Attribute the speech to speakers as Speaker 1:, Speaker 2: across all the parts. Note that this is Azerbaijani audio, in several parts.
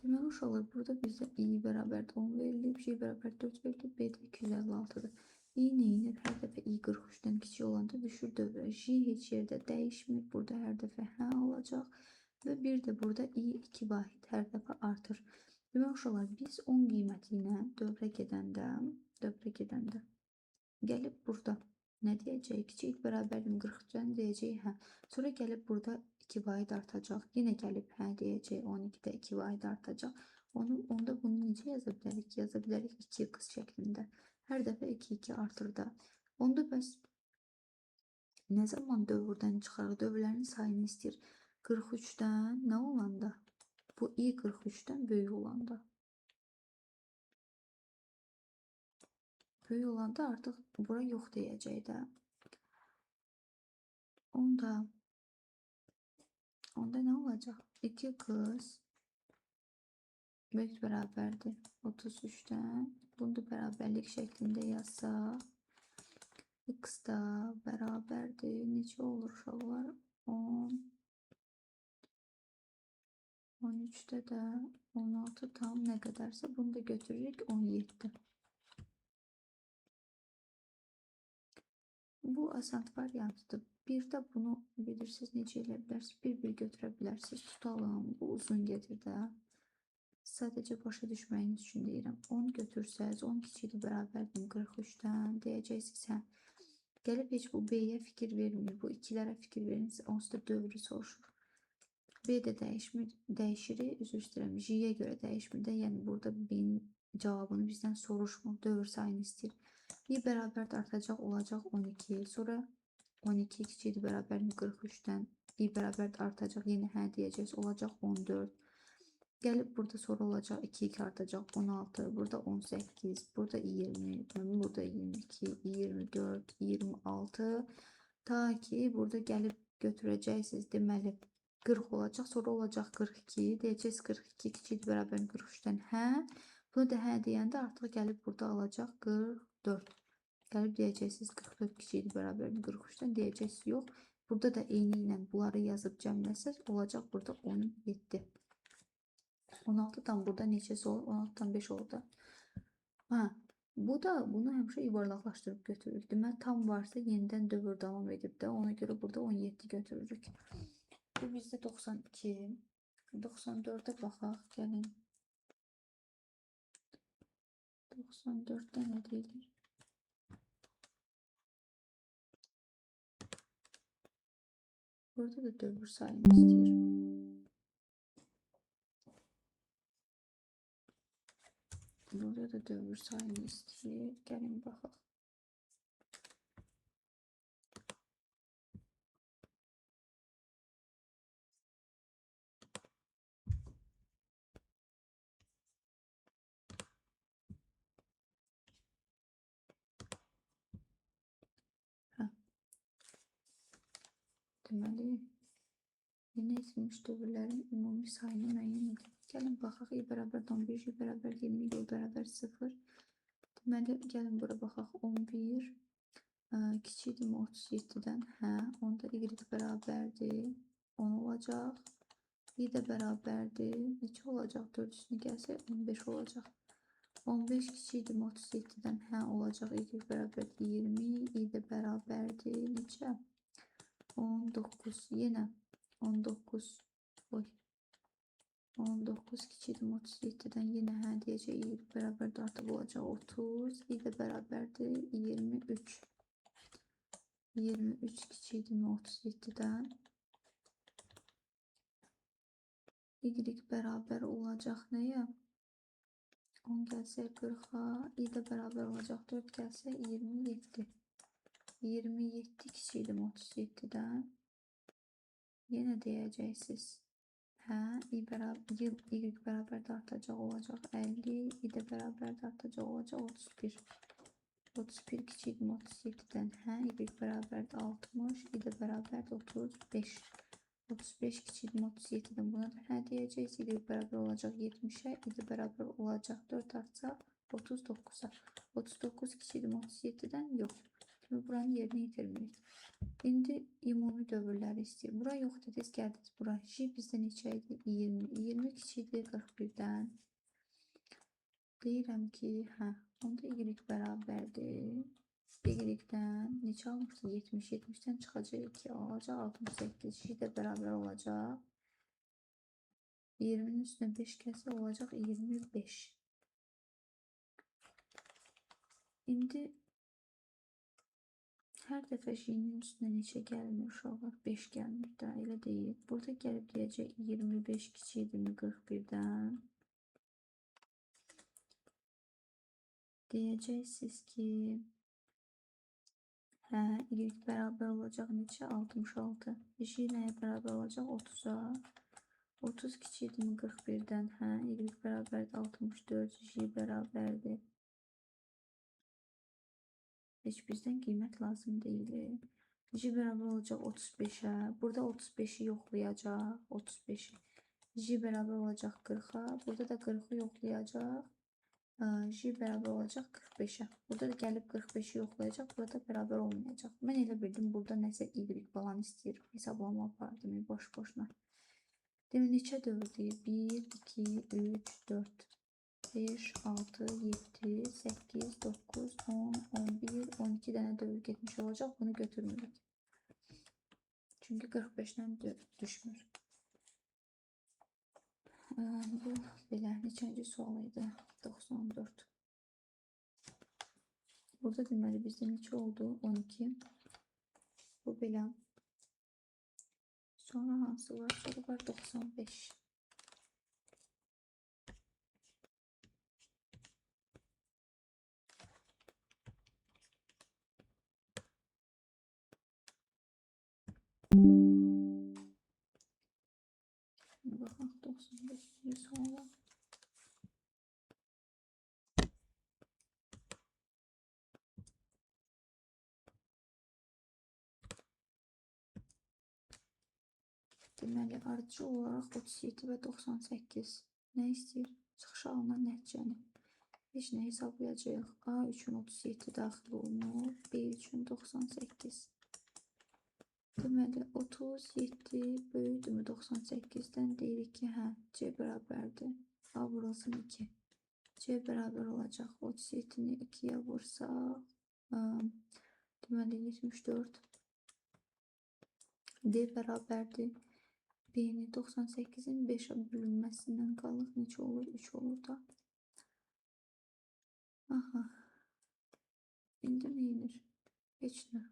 Speaker 1: Deməli, uşaqlar, burada bizdə i bərabərdir 10 verilib, j bərabər 4 verilib, b də 256-dır. I neyinir? Hər dəfə i 43-dən kiçik olanda düşür dövrə. J heç yerdə dəyişmir. Burada hər dəfə hə olacaq. Və bir də burada i 2 vahid hər dəfə artır. Deməli, uşaqlar, biz 10 qiyməti ilə dövrə gedəndə gəlib burada nə deyəcək? Kiçik bərabərdir 43-dən deyəcək hə. Sonra gəlib burada 2 vahid artacaq. Yenə gəlib hə deyəcək 12-də 2 vahid artacaq. Onda bunu necə yaza bilərik? Yaza bilərik 2x şəklində. Hər dəfə 2, 2 artır da. Onda bəs nə zaman dövrdən çıxarıq? Dövrlərin sayını istəyir. 43-dən nə olanda? Bu i 43-dən böyük olanda. Böyük olanda artıq bura yox deyəcək də. Onda nə olacaq? 2x böyük bərabərdir 33-dən. Bunu da bərabərlik şəklində yazsaq, x da bərabərdir. Necə olur uşaqlar? 10, 13-də də 16 tam nə qədərsə bunu da götürürük 17. Bu asan variantıdır. Bir də bunu bilirsiniz necə eləyə bilərsiniz? Bir-bir götürə bilərsiniz. Tutalım. Bu uzun gedir də. Sadəcə başa düşməyiniz üçün deyirəm. 10 götürsəz, 10 kiçikdir bərabərdir 43-dən deyəcəksiniz. Hə. Gəlib heç bu B-yə fikir vermir. Bu ikilərə fikir verin. Onsuz da dövrü soruşur. B də dəyişmir, dəyişir, üzr istəyirəm. J-yə görə dəyişmir də. Yəni burada B-nin cavabını bizdən soruşmur. Dövr sayını istəyir. I bərabər də artacaq olacaq 12. Sonra 12 kiçikdir bərabərdir 43-dən. I bərabər də artacaq. Yenə hə deyəcəksiniz. Olacaq 14. Gəlib burada sonra olacaq 2, 2 artacaq 16. Burada 18. Burada 20. Burada 22, 24, 26. Ta ki burada gəlib götürəcəksiniz. Deməli 40 olacaq. Sonra olacaq 42. Deyəcəksiniz 42 kiçikdir bərabər 43-dən. Hə. Bunu da hə deyəndə artıq gəlib burada alacaq 44. Gəlib deyəcəksiniz 44 kiçikdir bərabər 43-dən. Deyəcəksiniz yox. Burada da eyni ilə bunları yazıb cəmləsəz olacaq burada 17. 16-dan burada neçəsi olur? 16-dan 5 olur da. Ha, bu da bunu həmişə yuvarlaqlaşdırıb götürürük. Deməli tam varsa yenidən dövr davam edib də ona görə burada 17 götürürük. Bu bizdə 92. 94-ə baxaq. Gəlin. 94-də nə deyilir? Burada da dövr sayını istəyir. Burada da dövr sayını istəyir. Gəlin baxaq. Hə. Deməli, yeni itirilmiş dövrlərin ümumi sayını müəyyən edin. Gəlin baxaq. I bərabər 11, J bərabər 20, Y bərabər 0. Deməli, gəlin bura baxaq. 11 kiçikdirmi 37-dən? Hə. Onda Y bərabərdir 10 olacaq. Y də bərabərdir. Neçə olacaq? 4 üstünə gəlsə 15 olacaq. 15 kiçikdirmi 37-dən? Hə olacaq. Y bərabər 20. Y də bərabərdir. Neçə? 19. Yenə 19. Oy. 19 kiçikdir 37-dən yenə hə deyəcək. Y bərabərdir artıq olacaq 30. Y də bərabərdir 23. 23 kiçikdir 37-dən. Y bərabər olacaq nəyə? 10 gəlsə 40-a, Y də bərabər olacaq 4 gəlsə 27. 27 kiçikdir 37-dən. Yenə deyəcəksiniz. Hə, Y bərabər də artacaq olacaq 50, Y də bərabər də artacaq olacaq 31. 31 kiçikdir 37-dən. Hə, Y bərabər də 60, Y də bərabər də 35. 35 kiçikdir 37-dən. Buna da hə deyəcəksiniz. Y bərabər olacaq 70-ə, Y də bərabər olacaq 4 artsa 39-a. 39 kiçikdir 37-dən yox. Demək, buranın yerini itirmirik. İndi ümumi dövrləri istəyir. Bura yox dediniz, gəldiniz bura. J bizdə neçə idi? 20. 20 kiçikdir 41-dən. Deyirəm ki, hə, onda Y bərabərdir. Y-dən neçə almışdı? 70. 70-dən çıxacaq 2, olacaq 68. J də bərabər olacaq. 20-nin üstünə 5 gəlsə olacaq 25. İndi hər dəfə J-nin üstünə neçə gəlmir uşaqlar? 5 gəlmir də, elə deyil. Burada gəlib deyəcək 25 kiçikdirmi 41-dən. Deyəcəksiniz ki, hə, Y bərabər olacaq neçə? 66. J nəyə bərabər olacaq? 30-a. 30 kiçikdirmi 41-dən? Hə, Y bərabərdir 64, J bərabərdir. Heç bizdən qiymət lazım deyil. J bərabər olacaq 35-ə. Burada 35-i yoxlayacaq. 35-i. J bərabər olacaq 40-a. Burada da 40-ı yoxlayacaq. J bərabər olacaq 45-ə. Burada da gəlib 45-i yoxlayacaq. Burada bərabər olmayacaq. Mən elə bildim, burada nəsə Y falan istəyir. Hesablama apardım boş-boşuna. Demək, neçə dövr deyir? 1, 2, 3, 4, 5, 6, 7, 8, 9, 10, 11, 12 dənə dövr getmiş olacaq. Bunu götürmürük. Çünki 45-dən düşmür. Bu belə neçənci sual idi? 94. Burada deməli bizdə neçə oldu? 12. Bu belə. Sonra hansı var? Sonra var 95. Baxaq 95-ci suala. Deməli, ardıcıl olaraq 37 və 98 nə istəyir? Çıxışa alınan nəticəni. Heç nə hesablayacağıq. A üçün 37 daxil olunur, B üçün 98. Deməli, 37 böyükdürmü 98-dən? Deyirik ki, hə, C bərabərdir. A vurulsun 2. C bərabər olacaq. 37-ni 2-yə vursaq, deməli, 74. D bərabərdir. B-ni 98-in 5-ə bölünməsindən qalıq neçə olur? 3 olur da. Aha. İndi nə edir? Heç nə.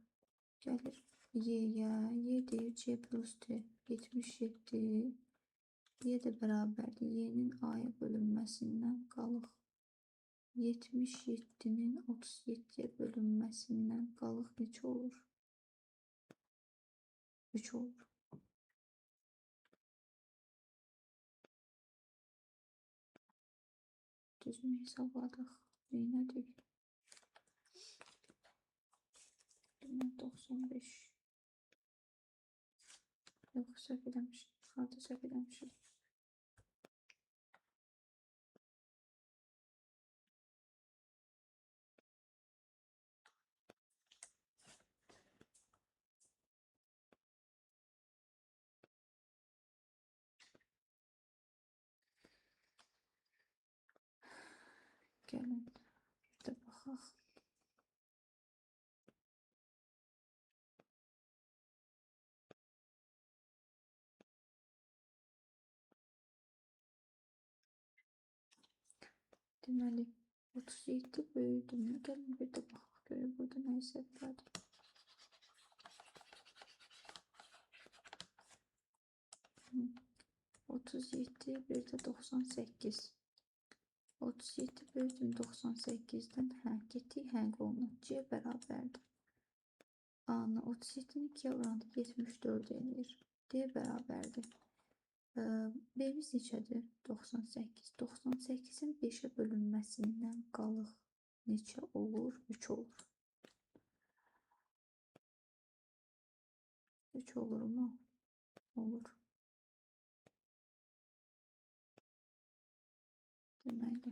Speaker 1: Gəlir Y-yə. Y deyir C plus D. 77. Y də bərabərdir. Y-nin A-ya bölünməsindən qalıq. 77-nin 37-yə bölünməsindən qalıq neçə olur? 3 olur. Düzmü hesabladıq? Neynədik? 95. Yox, səhv eləmişik. Harda səhv eləmişik? Gəlin, bir də baxaq. Deməli, 37 böyüdürmü? Gəlin bir də baxaq görək burada nə səhv var. 37 bir də 98. 37 böyüdüm 98-dən. Hə, getdik hə qoluna. C bərabərdir. A-nı 37-ni 2-yə vuranda 74 eləyir. D bərabərdir. B-miz neçədir? 98. 98-in 5-ə bölünməsindən qalıq neçə olur? 3 olur. 3 olur mu? Olur. Deməli.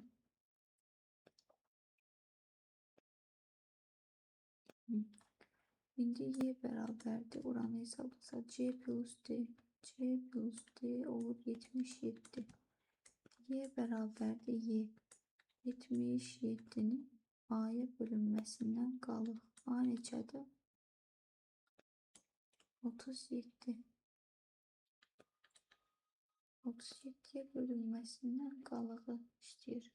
Speaker 1: İndi Y bərabərdir. Oranı hesablasaq C plus D. C plus D olur 77. Y bərabərdir Y. 77-nin A'ya bölünməsindən qalır. A neçədir? 37. 37-yə bölünməsindən qalığı istəyir.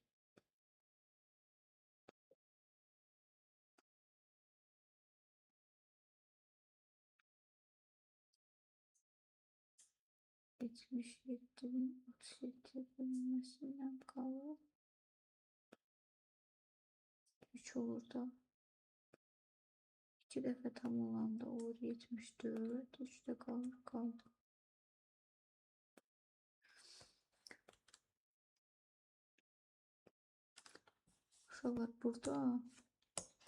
Speaker 1: 77-nin 37-yə bölünməsindən qalır. 3 olur da. 2 dəfə tam olanda olur 74. 3 də qalır, qalır. Uşaqlar,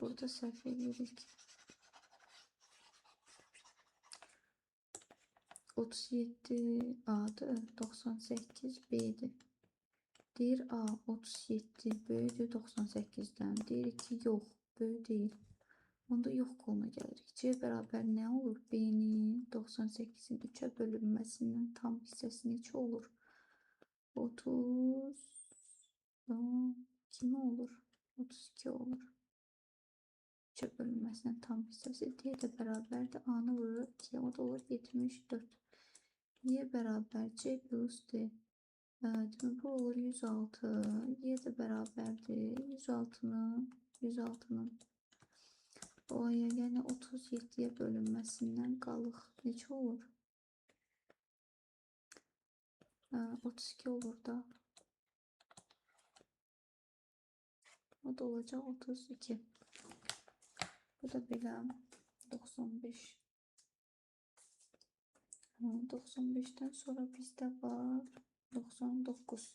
Speaker 1: burada səhv edirik. 37 A-dır, 98 B-dir. Deyir A 37 böyükdür 98-dən. Deyir ki, yox, böyük deyil. Onda yox qoluna gəlirik. C bərabər nə olur? B-nin 98-in 3-ə bölünməsindən tam hissəsi neçə olur? 30 kimi olur? 32 olur. 3-ə bölünməsindən tam hissəsi. D də bərabərdir. A-nı vururuq 2-yə. O da olur 74. Y bərabər C plus D. Demək, bu olur 106. Y də bərabərdir. 106-nın olaya, yəni 37-yə bölünməsindən qalıq neçə olur? 32 olur da. O da olacaq 32. Bu da belə 95. 95-dən sonra bizdə var 99.